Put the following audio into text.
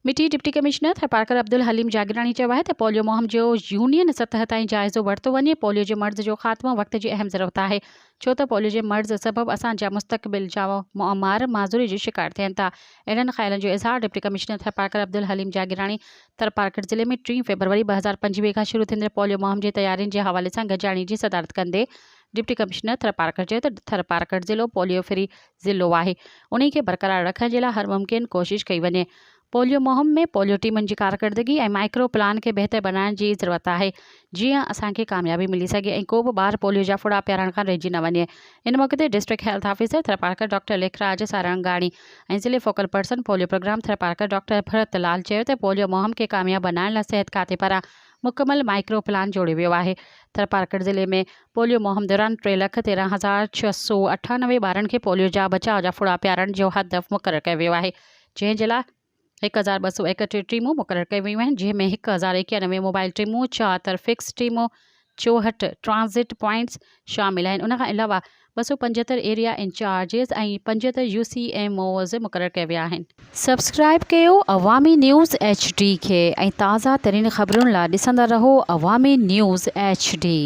مٺي deputy commissioner Tharparkar Abdul Haleem Jagirani چيو آهي ته پوليو مهم جو يونين سطح تائين جائزو ورتو وڃي، پوليو جي مرض جو خاتمو وقت جي اهم ضرورت آهي، ڇو ته پوليو جي مرض سبب اسان جا مستقبل جا معمار معذوري جو شڪار ٿين ٿا. اهڙن خيالن جو اظهار ڊپٽي ڪمشنر ٿرپارڪر عبدالحليم جاگيراڻي ٿرپارڪر ضلعي ۾ ٽي فيبروري 2025 کان شروع ٿيندڙ پوليو مهم جي تيارين جي حوالي سان گڏجاڻي جي صدارت ڪندي ڊپٽي ڪمشنر ٿرپارڪر چيو ته ٿرپارڪر ضلعو پوليو فري ضلعو آهي انهي کي برقرار رکڻ جي لاء هر ممڪن ڪوشش ڪئي وڃي. پوليو مهم ۾ پوليو ٽيمن جي ڪارڪردگي ۽ مائيڪرو پلان کي بهتر بڻائڻ جي ضرورت آهي جيئن اسان کي ڪاميابي ملي سگهي ۽ ڪو به ٻار پوليو جا ڦڙا پيارڻ کان رهجي نه وڃي. ان موقعي تي district health officer Tharparkar doctor Lekhraj Sarangani ۽ ضلعي focal person polio programme Tharparkar doctor Bharat Lal چيو ته پوليو مهم کي ڪامياب بڻائڻ لاء صحت کاتي پاران مڪمل مائيڪرو پلان جوڙيو ويو آهي. ٿرپارڪر ضلعي ۾ پوليو مهم دوران ٽي لک 13 هزار 698 ٻارن کي پوليو جا بچاء جا ڦڙا پيارڻ جو هدف مقرر ڪيو ويو آهي جنهن جي لاء 1231 ٽيمون مقرر ڪيون ويون آهن جنهن ۾ 1091 موبائل ٽيمون، 74 فڪس ٽيمون، 64 ٽرانزٽ پوائنٽس شامل آهن ان کان علاوه 275 area incharges ۽ 75 U C M Os مقرر ڪيا ويا آهن. سبسڪرائيب ڪيو عوامي نيوز ايڇ ڊي کي ۽ تازه ترين خبرن لا ڏسندا رهو عوامي نيوز ايڇ ڊي.